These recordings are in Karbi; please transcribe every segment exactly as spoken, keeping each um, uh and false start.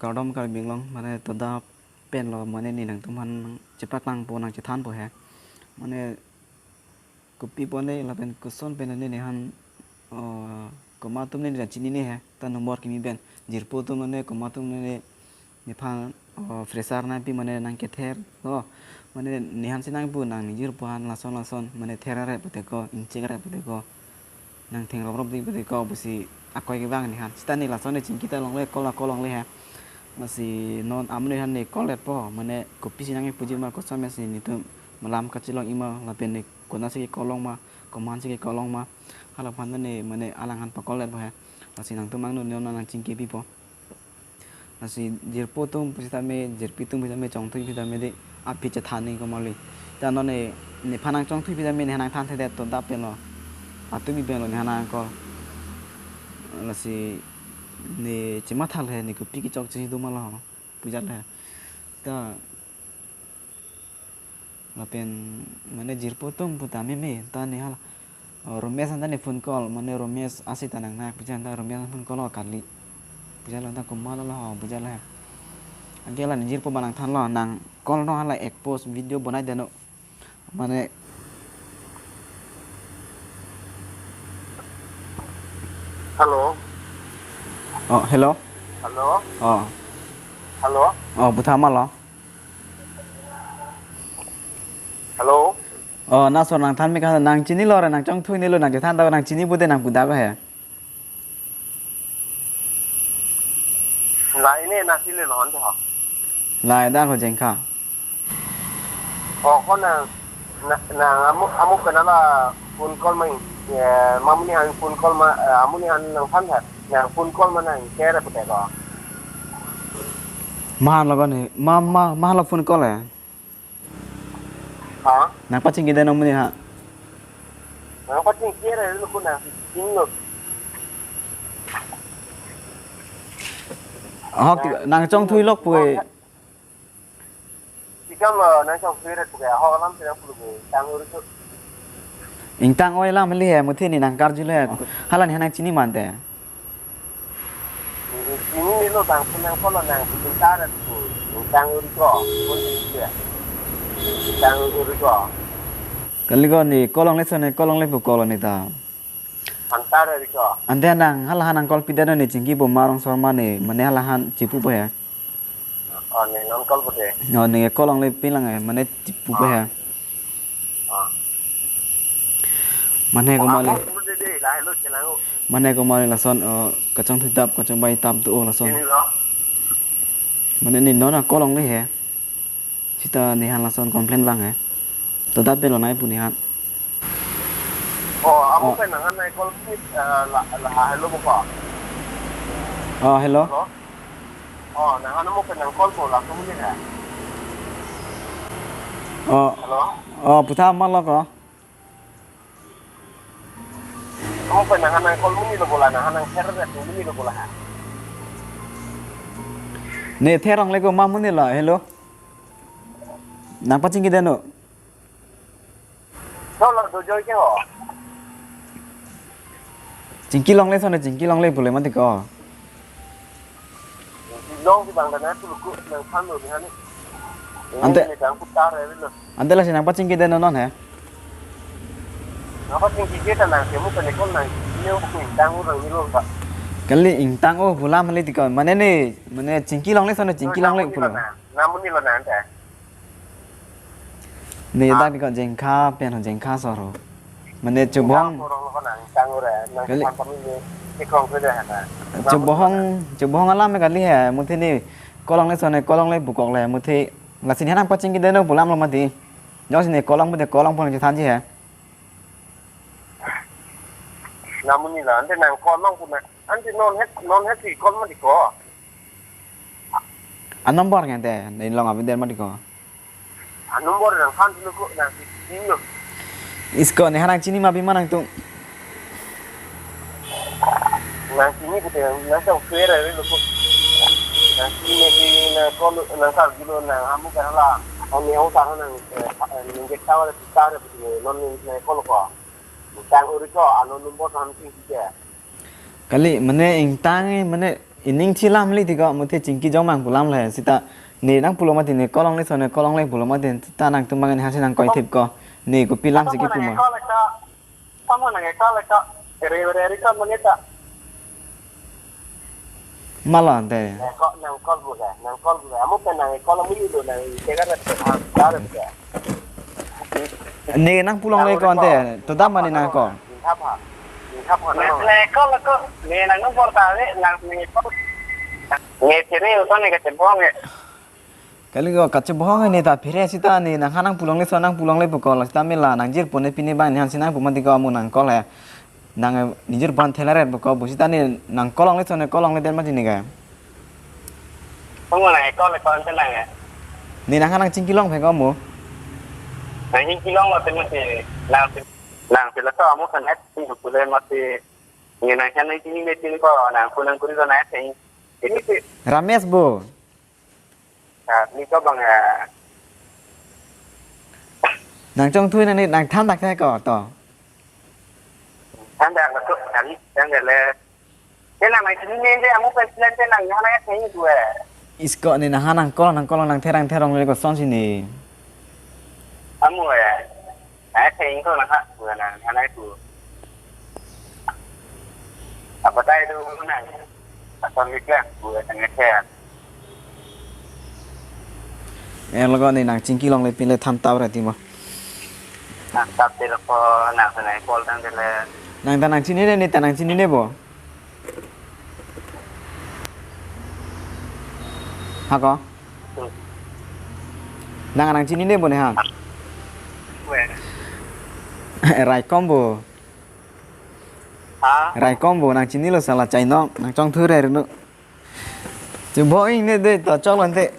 Kardom Karbi Anglong, mane toda pen lo, mane ne nangtum aphan nangchepaklang po, nangchethan po he. Mane kopi pone lapen koson pen ne nephan, oh, komat atum ne nangchinine he, ta number kimi pen. Jirpo atum ne, komat atum ne nephan, oh, fresher nangpi mane nangkether. Oh, mane nephan si nangpu nang ne jirpo aphan lason lason, mane ther-re pute ko, ingchek-re pute ko, nangtheng rop rop di pute ko, pusi akoi kevang nephan. Seta ne lason ne chingki ta longle, call, call longle he. Lasi non amonit aphan ne call-et po, mane kopisi nangkipuji ma, koson pensi netum malam kachelong-i ma, lapen ne konatsi ke-call long ma, komatsi ke-call long ma, halaphan ta ne mane alang aphan pa-call-et po he. Lasi nangtum angno non nangchingki pipo. Lasi jirpo atum pusitame, jirpi atum pusitame, chongthui pusitame de aphi chethan nangji komarli. Ta non ne nephan nangchongthui pusitame nephan nangthanthedet, toda pen lo, atumi pen lo nephan nang-call. Lasi ne chematha le, ne kopi kechok chini do ma lo, pu ajat le. Ta lapen mane jirpo atum puta meme, ta ne hala, oh, Romesh aphan ta ne phone call, mane Romesh asi ta nangnak pu ajat, ta Romesh aphan phone call lo kali, pu ajat lo, ta komat lo ho pu ajat lo he. Anke la ne jirpo abang nangthan lo, nang-call non, hala expose video bonai-det non. Mane Hello. Oh, hello. Hello. Oh. Hello. Oh, butha ma lo. Hello. Oh, laso nangthan me ka, nangchini lo re, nangchongthui ne lo, nangchethan ta, nangchini pute nangpu ta ko he. Lai ne nasi le lon tha. Lai da ko Jengkha. Oh, ko nang, nang, nang amu, amu kenala phone call ma, eh, ma amonit aphan phone call ma, eh, amonit aphan nangthan tha. Nang phone call ma nang share pute ko. Ma lo ko ne, ma, ma, ma lo phone call he. Ha? Nangpachingki det non amonit ha. Nangpachingki re lo ko nang ching lo. Ahok, nang, nangchongthui lok pu he. Tikam lo nangchongthui re pu ke, ahok alam si nangpu lo ke, tang uri so. Ingtang oi alam heli he, muthe ne nangkarju le. Hala nephan nangchini ma ante. Chini ne lo, bang phone nang-call lo nang, ingtang rat ko, ingtang uri ko, phone ni dia. Ingtang uri ko. Kali ko ne call longle, lason ne call longle pu call ne ta. Ingtang uri ko. Ante nang, hala aphan nang-call pidet non, ne chingki po, Marong Sharma ne, mane hala aphan chipu po he. Oh, ne non call po de. Oh, ne call longle pin lang he, mane chipu po he. Ah. Mane komarli. Mane komarli lason, eh, kachongthui tap, kachongbai tap do lason. Chini lo. Mane ne non a-call longle he. Seta nephan lason complain vang he. Toda pen lo nai pu nephan. Oh, amu pen nanghan nang-call ni, eh, la, la, hello, buka. Oh, hello. Hello. Oh, nanghan amu pen nang-call po, laso amonit he. Oh. Hello? Oh, butha ma lo ko. Amu pen nanghan nang-call amonit lo bola, nanghan nang-share amonit lo bola ha. Ne ther longle ko, ma amonit lo, hello. Nangpachingki det non. Solo do joi ke ho. Chingki longle, lason ne chingki longle pule mati ko. Long si bang dana tu luku nang than lo ni hani. Ante. Ne dang putar ya lo. Ante lasi nangpachingki det non he. Nangpachingki ke ta nang kemu kene kon nang. Ini aku ingtang orang ni lo ba. Kali ingtang o, pulam hali tiko. Mane ne, mane chingki longle, lason ne chingki longle pulo. Namun ni lo nang ante. Ne dak tiko Jengkha pen ho, Jengkha soro. Mane chobong. Kali. Chobong, chobong alam me kali he, muthe ne call longle, lason ne call longle pu kok le, muthe lasi nephan nangpachingki det non pulam lo mati. Jongsi ne call long pute call long pon chethanji he. Namun ni la, ante nang call long pu na. Ante non het, non het si call mati ko. A number nge ante, ne long abider mati ko. A number nang than lo ko, nang chini lo. Isko nephan nangchini ma pi ma nangtum. Nang chini pute nang, nang chongthui re lo ko. Nang chini si nang call, nang call julo nang amu kan la. Ani au sa nang, eh, nang get tawa le tawa le pute non nang call ko. Tang uri ko, ano number nang chini ke. Kali, mane ingtang, eh, mane Ining chilam li tiko, muthe chingki jong mang pulam le. Sita ne nangpulo mati, ne call longle so ne call longle pulo mati, ta nangtum bang ne hasi nangkoi thip ko. Ne kopi lam si kipu ma. Call ka, kamu nang call ka. Re re re ka moneta. Malo ante. Nang call, nang call bu ka, nang call bu ka. Amu kan nang call amu ni do nang tega na ta ta ka. Ne nangpulo longle ko ante, to dam mane nang ko. Nang hap ha. Nang hap ha. Ne call ko, ne nang nomor ta ve, nang ne call. Ne phere utan ne kachebohong e. Kali ko kachebohong ne ta phere sita ne nanghan nangpulo longle so nangpulo longle pu ko la sita mela nangjirpo ne pine bang ne hansi nangpu mati ko amu nang call he. Nang nijirpo an thela ret pu ko bu sita ne nang call longle so ne call longle den mati ne ka. Kamu nang call ko ante nang e. Ne nanghan nangchingki long phe ko amu. Nang chingki long lo te mati nang nang pila so amu kan et sing pule mati. Ne nanghan nangchini ne chini ko nang kunang kuri ko nang theng. Ini si Ramesh bu. Ah, ni ko bang ya. Nangchongthui nang ne nangthan dak the ko to. Than dak ko than than le. Ke nang nangchini ne de amu pen plan te nanghan nang theng tu e. Isko ne nanghan nang call nang call nang therang therong le kosonsi ne. Amu e. Nang theng ko nang ha, bu nang, nang tu. Apa tai tu nang? Apa mikir, bu nang ngecek. Eh, lo ko ne nangchingki longle pine than tau ra ti mo. Nang tap te lo ko nang sana call tang te le. Nang ta nangchini ne, ne ta nangchini ne bo. Ha ko? Hmm. Nang nangchini ne bo ne ha? We. Raikom bo. Ha? Raikom bo nangchini lo sala chainong nangchongthui re renu. Chubho ing ne de to chok lo ante.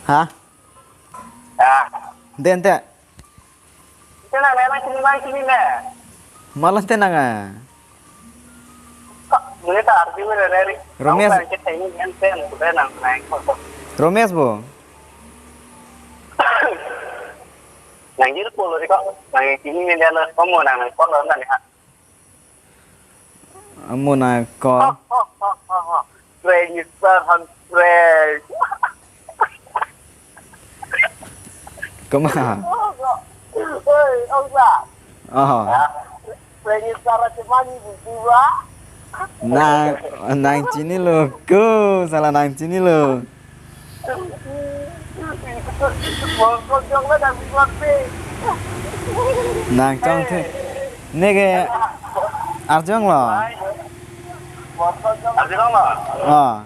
Ha? Ah. De ante. Ante nang nang chini nang chini ne. Malo ante nang a. Ka, mune ta arju me re re. Romesh. Nang ke theng ni ante nang ko nang nang ko. Romesh bo. Nangjirpo lo ko. Nang chini ne lo ko mo nang nang ko lo nang ha. Amu nang ko. Prank star han prank. Koma. Oi, ongsa. Oh. Ya. Prank star aja mani bubu ba. Nang nangchini lo ko, sala nangchini lo. Nangchongthui. Ne ke arjong lo. Arjong lo. Ah.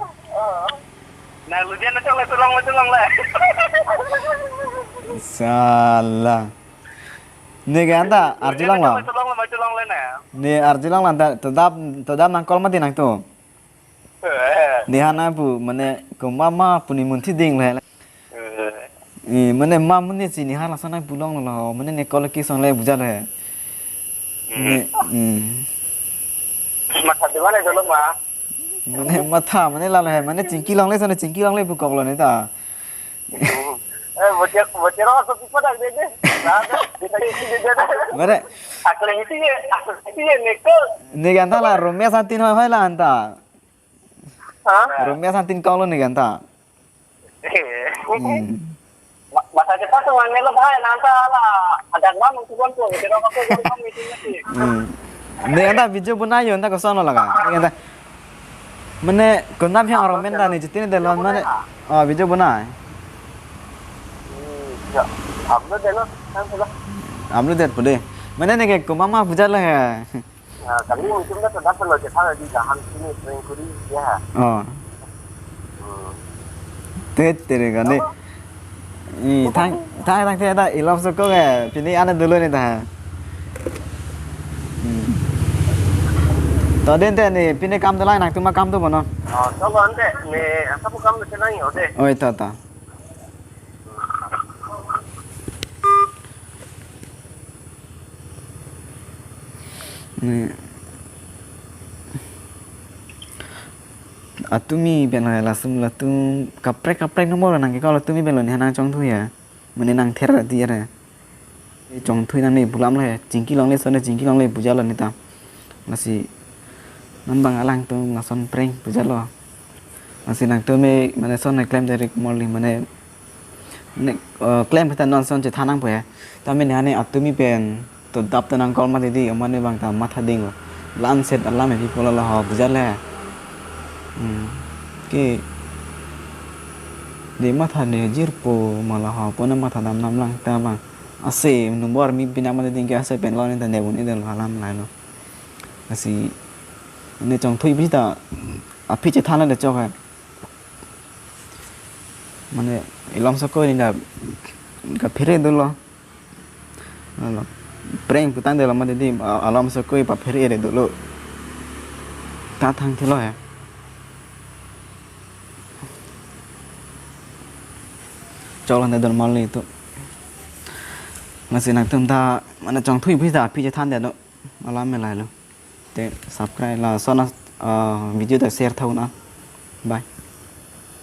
Nang ludian na chong le tulong le tulong le. Sala. Ne ke anta arjong lo. Tulong le tulong le na. Ne arjong lo anta tedap tedap nang call mati nangtum. Eh. Nehan apu mane ko mama puni munthi ding le. Eh. Eh, mane ma mane si nehan lason nangpu longlo, mane ne call ke song le buja le. Hmm. Ne, hmm. Matha de mane dolo ma. Mane matha mane lalo he, mane chingki longle sone chingki longle pu kok lo ne ta. Hmm. Eh, bocher bocher so pi padak de de. Mane akle hiti ye, akle hiti ye ne ko. Ne ke anta la Romesh antin hoi hoi la anta. Ha? Romesh antin kong lo ne ke anta. Eh. Hmm. Ma-, masa kita tuh nang nelo bahaya nanta la. Ada gua mau tuan tuh, kita mau tuh mau meeting nanti. Hmm. Ne anta video bonai yo anta koson lo la ka. Ne anta. Mane konam yang romen ta ne jiti ne delon mane. Oh, video bonai. Hmm, ya. Upload deh lo, kan sudah. Upload det pode. Mane ne ke ko mama puja lo he. Ya, kami mungkin kan sudah perlu kita lagi jahan sini sering kuri ya. Oh. Hmm. Te tere kane. Apa? Ni thang thang thang te ta ilok so ko ke pini ana dulu ni ta. Hmm. To den te ni pini kam to lai nangtum akam to bonon. Oh, to bon te ni apa bu kam to lai yo de. Oi to to. Ne. Atumi pen hai lason latum kaprek kaprek nomor nang ke kalau atumi pen lo ne nang chongthu ya. Mane nang ther ati ya. Chongthu nang ne pulam le chingki longle sone chingki longle puja lo ne ta. Lasi non abang alangtum lason prank pujalo. Lasi nangtum me mane son klem direct morli mane ne, eh, klem kita non son chethan nangpo ya. Tame ne ane atumi pen to dap ta nang call mati di, mane abang ta matha dinglo. Lan set alam he pulo la ho pujale. Hmm. Ke de matha ne jirpo ma la ho pona matha dam nam lang ta abang. Ase number mi bina mati ding ke ase pen lo ne ta ne bun idel alam lailo. Lasi ne chongthui bisi ta aphi chethan le chok hai. Mane ilom soko ni da kaphere dolo. Alo. Prank putang dolo mati di, a-, alom soko pa phere re dolo. Ta thang thilo ya. Cholo ne don mali to. Lasi nangtum ta mane chongthui bisi ta aphi chethan de no. Alam me lailo. Te subscribe lason, ah, video ta share tha un-e. Bye.